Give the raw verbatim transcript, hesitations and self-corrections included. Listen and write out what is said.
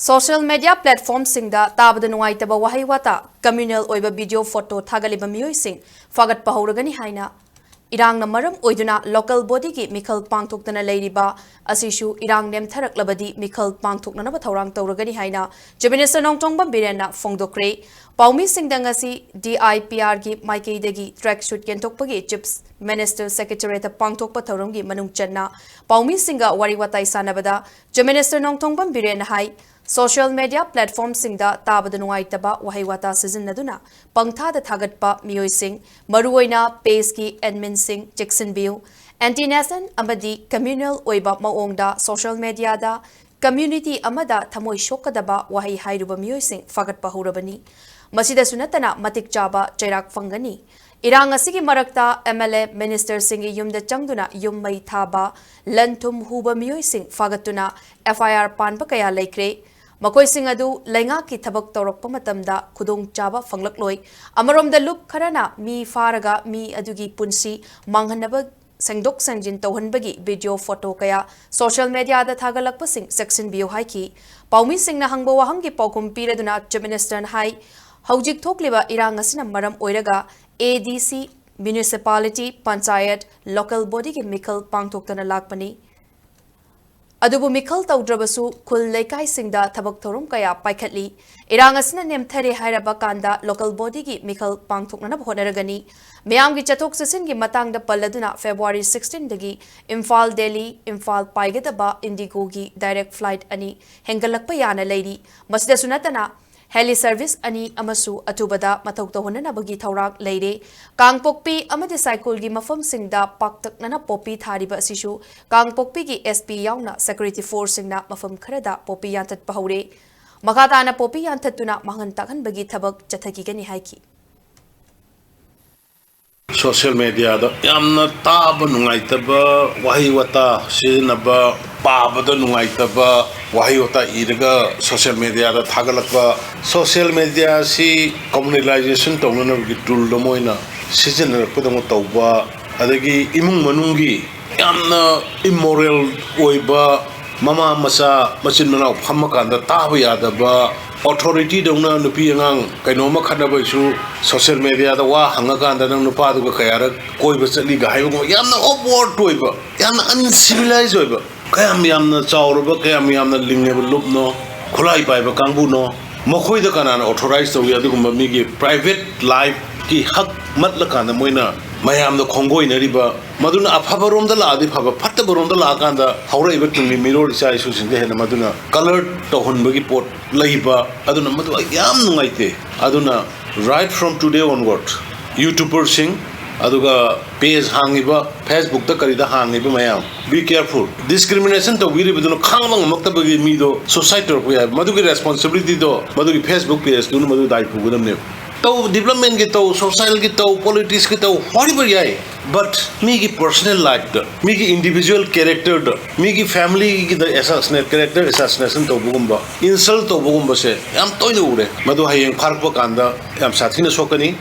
Social media platformꯁꯤꯡꯗ ꯇꯥꯕꯗ ꯅꯨꯡꯉꯥꯏꯇꯕ ꯋꯥꯍꯩ ꯋꯥꯇꯥ, communal ꯑꯣꯏꯕ video photo ꯊꯥꯒꯠꯂꯤꯕ ꯃꯤꯑꯣꯏꯁꯤꯡ ꯐꯥꯒꯠꯄ ꯍꯧꯔꯒꯅꯤ ꯍꯥꯏꯅ ꯏꯔꯥꯡꯅ ꯃꯔꯝ ꯑꯣꯏꯗꯨꯅ local bodyꯒꯤ ꯃꯤꯈꯜ ꯄꯥꯡꯊꯣꯛꯇꯅ ꯂꯩꯔꯤꯕ ꯑꯁꯤꯁꯨ ꯏꯔꯥꯡ ꯅꯦꯝꯊꯔꯛꯂꯕꯗꯤ ꯃꯤꯈꯜ ꯄꯥꯡꯊꯣꯛꯅꯅꯕ ꯊꯧꯔꯥꯡ ꯇꯧꯔꯒꯅꯤ ꯍꯥꯏꯅ Chief Minister ꯅꯣꯡꯊꯣꯝꯕꯝ ꯕꯤꯔꯦꯟꯅ ꯐꯣꯡꯗꯣꯛꯈ꯭ꯔꯦ꯫ ꯄꯥꯎꯃꯤꯁꯤꯡꯗ ꯉꯁꯤ DIPRꯒꯤ ꯃꯥꯏꯀꯩꯗꯒꯤ track suit ꯌꯦꯟꯊꯣꯛꯄꯒꯤ Chief Minister Secretariatꯇ ꯄꯥꯡꯊꯣꯛꯄ ꯊꯧꯔꯝꯒꯤ ꯃꯅꯨꯡ ꯆꯟꯅ ꯄꯥꯎꯃꯤꯁꯤꯡꯒ ꯋꯥꯔꯤ ꯋꯥꯇꯥꯏ ꯁꯥꯟꯅꯕꯗ Chief Minister ꯅꯣꯡꯊꯣꯝꯕꯝ ꯕꯤꯔꯦꯟꯅ ꯍꯥꯏ, social media platformꯁꯤꯡꯗ ꯇꯥꯕꯗ ꯅꯨꯡꯉꯥꯏꯇꯕ ꯋꯥꯍꯩ ꯋꯥꯇꯥ ꯁꯤꯖꯤꯟꯅꯗꯨꯅ ꯄꯪꯊꯥꯗ ꯊꯥꯒꯠꯄ ꯃꯤꯑꯣꯏꯁꯤꯡ, ꯃꯔꯨꯑꯣꯏꯅ pageꯀꯤ adminꯁꯤꯡ ꯆꯦꯛꯁꯤꯟꯕꯤꯌꯨ꯫ Anti national ꯑꯃꯗꯤ communal ꯑꯣꯏꯕ ꯃꯑꯣꯡꯗ social mediaꯗ community ꯑꯃꯗ ꯊꯃꯣꯏ ꯁꯣꯛꯀꯗꯕ ꯋꯥꯍꯩ ꯍꯥꯏꯔꯨꯕ ꯃꯤꯑꯣꯏꯁꯤꯡ ꯐꯥꯒꯠꯄ ꯍꯧꯔꯕꯅꯤ꯫ ꯃꯁꯤꯗꯁꯨ ꯅꯠꯇꯅ ꯃꯇꯤꯛ ꯆꯥꯕ ꯆꯩꯔꯥꯛ ꯐꯪꯒꯅꯤ꯫ ꯏꯔꯥꯡ ꯑꯁꯤꯒꯤ ꯃꯔꯛꯇ MLA ministerꯁꯤꯡꯒꯤ ꯌꯨꯝꯗ ꯆꯪꯗꯨꯅ ꯌꯨꯝ ꯃꯩ ꯊꯥꯕ, ꯂꯟ ꯊꯨꯝ ꯍꯨꯕ ꯃꯤꯑꯣꯏꯁꯤꯡ ꯐꯥꯒꯠꯇꯨꯅ FIR ꯄꯥꯟꯕ ꯀꯌꯥ ꯂꯩꯈ꯭ꯔꯦ꯫ ꯃꯈꯣꯏꯁꯤꯡ ꯑꯗꯨ ꯂꯩꯉꯥꯛꯀꯤ ꯊꯕꯛ ꯇꯧꯔꯛꯄ ꯃꯇꯝꯗ ꯈꯨꯗꯣꯡꯆꯥꯕ ꯐꯪꯂꯛꯂꯣꯏ꯫ ꯑꯃꯔꯣꯝꯗ ꯂꯨꯞ ꯈꯔꯅ ꯃꯤ ꯐꯥꯔꯒ ꯃꯤ ꯑꯗꯨꯒꯤ ꯄꯨꯟꯁꯤ ꯃꯥꯡꯍꯟꯅꯕ ꯁꯦꯡꯗꯣꯛ ꯁꯦꯡꯖꯤꯟ ꯇꯧꯍꯟꯕꯒꯤ video photo ꯀꯌꯥ social mediaꯗ ꯊꯥꯒꯠꯂꯛꯄꯁꯤꯡ ꯆꯦꯛꯁꯤꯟꯕꯤꯌꯨ ꯍꯥꯏꯈꯤ꯫ ꯄꯥꯎꯃꯤꯁꯤꯡꯅ ꯍꯪꯕ ꯋꯥꯍꯪꯒꯤ ꯄꯥꯎꯈꯨꯝ ꯄꯤꯔꯗꯨꯅ Chief Ministerꯅ ꯍꯥꯏ, ꯍꯧꯖꯤꯛ ꯊꯣꯛꯂꯤꯕ ꯏꯔꯥꯡ ꯑꯁꯤꯅ ꯃꯔꯝ ꯑꯣꯏꯔꯒ ADC, municipality, ꯄꯟꯆꯥꯌꯠ, local bodyꯒꯤ ꯃꯤꯈꯜ ꯄꯥꯡꯊꯣꯛꯇꯅ ꯂꯥꯛꯄꯅꯤ꯫ ꯑꯗꯨꯕꯨ ꯃꯤꯈꯜ ꯇꯧꯗ꯭ꯔꯕꯁꯨ ꯈꯨꯜ ꯂꯩꯀꯥꯏꯁꯤꯡꯗ ꯊꯕꯛ ꯊꯧꯔꯝ ꯀꯌꯥ ꯄꯥꯏꯈꯠꯂꯤ꯫ ꯏꯔꯥꯡ ꯑꯁꯤꯅ ꯅꯦꯝꯊꯔꯦ ꯍꯥꯏꯔꯕ ꯀꯥꯟꯗ local bodyꯒꯤ ꯃꯤꯈꯜ ꯄꯥꯡꯊꯣꯛꯅꯅꯕ ꯍꯣꯠꯅꯔꯒꯅꯤ꯫ ꯃꯤꯌꯥꯝꯒꯤ ꯆꯠꯊꯣꯛ ꯆꯠꯁꯤꯟꯒꯤ ꯃꯇꯥꯡꯗ ꯄꯜꯂꯗꯨꯅ February sixteenꯗꯒꯤ ꯏꯝꯐꯥꯜ ꯗꯦꯜꯂꯤ, ꯏꯝꯐꯥꯜ ꯄꯥꯏꯒꯗꯕ IndiGoꯒꯤ direct flight ꯑꯅꯤ ꯍꯦꯟꯒꯠꯂꯛꯄ ꯌꯥꯅ ꯂꯩꯔꯤ꯫ ꯃꯁꯤꯗꯁꯨ ꯅꯠꯇꯅ heli service ꯑꯅꯤ ꯑꯃꯁꯨ ꯑꯊꯨꯕꯗ ꯃꯊꯧ ꯇꯧꯍꯟꯅꯅꯕꯒꯤ ꯊꯧꯔꯥꯡ ꯂꯩꯔꯦ꯫ ꯀꯥꯡꯄꯣꯛꯄꯤ ꯑꯃꯗꯤ ꯁꯥꯏꯀꯨꯜꯒꯤ ꯃꯐꯝꯁꯤꯡꯗ ꯄꯥꯛꯇꯛꯅꯅ ꯄꯣꯄꯤ ꯊꯥꯔꯤꯕ ꯑꯁꯤꯁꯨ ꯀꯥꯡꯄꯣꯛꯄꯤꯒꯤ SP ꯌꯥꯎꯅ security forceꯁꯤꯡꯅ ꯃꯐꯝ ꯈꯔꯗ ꯄꯣꯄꯤ ꯌꯥꯟꯊꯠꯄ ꯍꯧꯔꯦ꯫ ꯃꯈꯥ ꯇꯥꯅ ꯄꯣꯄꯤ ꯌꯥꯟꯊꯠꯇꯨꯅ ꯃꯥꯡꯍꯟ ꯇꯥꯛꯍꯟꯕꯒꯤ ꯊꯕꯛ ꯆꯠꯊꯈꯤꯒꯅꯤ ꯍꯥꯏꯈꯤ꯫ Social mediaꯗ ꯌꯥꯝꯅ ꯇꯥꯕ ꯅꯨꯡꯉꯥꯏꯇꯕ ꯋꯥꯍꯩ ꯋꯥꯇꯥ ꯁꯤꯖꯤꯟꯅꯕ, ꯄꯥꯕꯗ ꯅꯨꯡꯉꯥꯏꯇꯕ ꯋꯥꯍꯩ ꯋꯥꯇꯥ ꯏꯔꯒ social mediaꯗ ꯊꯥꯒꯠꯂꯛꯄ꯫ Social media ꯑꯁꯤ communalization ꯇꯧꯅꯅꯕꯒꯤ tool ꯑꯃ ꯑꯣꯏꯅ ꯁꯤꯖꯤꯟꯅꯔꯛꯄꯗꯧꯅ ꯇꯧꯕ, ꯑꯗꯒꯤ ꯏꯃꯨꯡ ꯃꯅꯨꯡꯒꯤ ꯌꯥꯝꯅ immoral ꯑꯣꯏꯕ ꯃꯃꯥ ꯃꯆꯥ ꯃꯆꯤꯟ ꯃꯅꯥꯎ ꯐꯝꯃꯀꯥꯟꯗ ꯇꯥꯕ ꯌꯥꯗꯕ, ꯑꯣꯊꯣꯔꯤꯇꯤꯗꯧꯅ ꯅꯨꯄꯤ ꯑꯉꯥꯡ ꯀꯩꯅꯣꯝꯃ ꯈꯠꯅꯕꯩꯁꯨ ꯁꯣꯁꯤꯌꯦꯜ ꯃꯦꯗꯤꯌꯥꯗ ꯋꯥ ꯍꯪꯉꯀꯥꯟꯗ ꯅꯪ ꯅꯨꯄꯥꯗꯨꯒ ꯀꯌꯥꯔꯛ ꯀꯣꯏꯕ ꯆꯠꯂꯤꯒ ꯍꯥꯏꯕꯒꯨꯝꯕ ꯌꯥꯝꯅ ꯑꯣꯞꯋꯥꯔꯗ ꯑꯣꯏꯕ, ꯌꯥꯝꯅ ꯑꯟꯁꯤꯚꯤꯂꯥꯏꯖ ꯑꯣꯏꯕ, ꯀꯌꯥꯝ ꯌꯥꯝꯅ ꯆꯥꯎꯔꯕ, ꯀꯌꯥꯝ ꯌꯥꯝꯅ ꯂꯤꯡꯉꯕ ꯂꯨꯞꯅꯣ, ꯈꯨꯠꯂꯥꯏ ꯄꯥꯏꯕ ꯀꯥꯡꯕꯨꯅꯣ, ꯃꯈꯣꯏꯗ ꯀꯅꯥꯅ ꯑꯣꯊꯣꯔꯥꯏꯁ ꯇꯧꯏ? ꯑꯗꯨꯒꯨꯝꯕ ꯃꯤꯒꯤ ꯄ꯭ꯔꯥꯏꯚꯦꯠ ꯂꯥꯏꯐꯀꯤ ꯍꯛ ꯃꯠꯂꯀꯥꯟꯗ ꯃꯣꯏꯅ ꯃꯌꯥꯝꯗ ꯈꯣꯡꯒꯣꯏꯅꯔꯤꯕ, ꯃꯗꯨꯅ ꯑꯐꯕꯔꯣꯝꯗ ꯂꯥꯛꯑꯗꯤ ꯐꯕ, ꯐꯠꯇꯕꯔꯣꯝꯗ ꯂꯥꯛꯑꯀꯥꯟꯗ ꯍꯧꯔꯛꯏꯕ ꯇꯨꯡꯒꯤ ꯃꯤꯔꯣꯜ ꯏꯆꯥ ꯏꯁꯨꯁꯤꯡꯗ ꯍꯦꯟꯅ ꯃꯗꯨꯅ ꯀꯂꯔ ꯇꯧꯍꯟꯕꯒꯤ ꯄꯣꯠ ꯂꯩꯕ꯫ ꯑꯗꯨꯅ ꯃꯗꯨ ꯑꯩ ꯌꯥꯝ ꯅꯨꯡꯉꯥꯏꯇꯦ꯫ ꯑꯗꯨꯅ right from today onward, ꯌꯨꯇ꯭ꯌꯨꯕꯔꯁꯤꯡ, ꯑꯗꯨꯒ ꯄꯦꯖ ꯍꯥꯡꯉꯤꯕ, ꯐꯦꯁꯕꯨꯛꯇ ꯀꯔꯤꯗ ꯍꯥꯡꯉꯤꯕ ꯃꯌꯥꯝ, be careful. ꯗꯤꯁꯀ꯭ꯔꯤꯃꯤꯅꯦꯁꯟ ꯇꯧꯕꯤꯔꯤꯕꯗꯨꯅ ꯈꯥꯡꯕ ꯉꯝꯃꯛꯇꯕꯒꯤ ꯃꯤꯗꯣ ꯁꯨꯁꯥꯏꯗ ꯇꯧꯔꯛꯄ ꯌꯥꯏ꯫ ꯃꯗꯨꯒꯤ ꯔꯦꯁꯄꯣꯟꯁꯤꯕꯤꯂꯤꯇꯤꯗꯣ ꯃꯗꯨꯒꯤ ꯐꯦꯁꯕꯨꯛ ꯄꯦꯖꯇꯨꯅ ꯃꯗꯨ ꯗꯥꯏ ꯄꯨꯒꯗꯕꯅꯦꯕ꯫ ꯇꯧ, ꯗꯤꯕꯂꯞꯃꯦꯟꯒꯤ ꯇꯧ, ꯁꯣꯁꯥꯏꯜꯒꯤ ꯇꯧ, ꯄꯣꯂꯤꯇꯤꯛꯁꯀꯤ ꯇꯧ, whatever ꯌꯥꯏ, ꯕꯠ ꯃꯤꯒꯤ ꯄꯔꯁꯣꯅꯦꯜ ꯂꯥꯏꯐꯇ, ꯃꯤꯒꯤ ꯏꯟꯗꯤꯚꯤꯖꯨꯋꯦꯜ ꯀꯦꯔꯦꯛꯇꯔꯗ, ꯃꯤꯒꯤ ꯐꯦꯃꯤꯂꯤꯒꯤꯗ ꯑꯦꯁꯥꯁꯤꯅꯦꯠ, ꯀꯦꯔꯦꯛꯇꯔ ꯑꯦꯁꯥꯁꯤꯅꯦꯁꯟ ꯇꯧꯕꯒꯨꯝꯕ, ꯏꯟꯁꯜ ꯇꯧꯕꯒꯨꯝꯕꯁꯦ ꯌꯥꯝ ꯇꯣꯏꯅ ꯎꯔꯦ꯫ ꯃꯗꯨ ꯍꯌꯦꯡ ꯐꯥꯔꯛꯄ ꯀꯥꯟꯗ ꯌꯥꯝ ꯁꯥꯊꯤꯅ ꯁꯣꯛꯀꯅꯤ꯫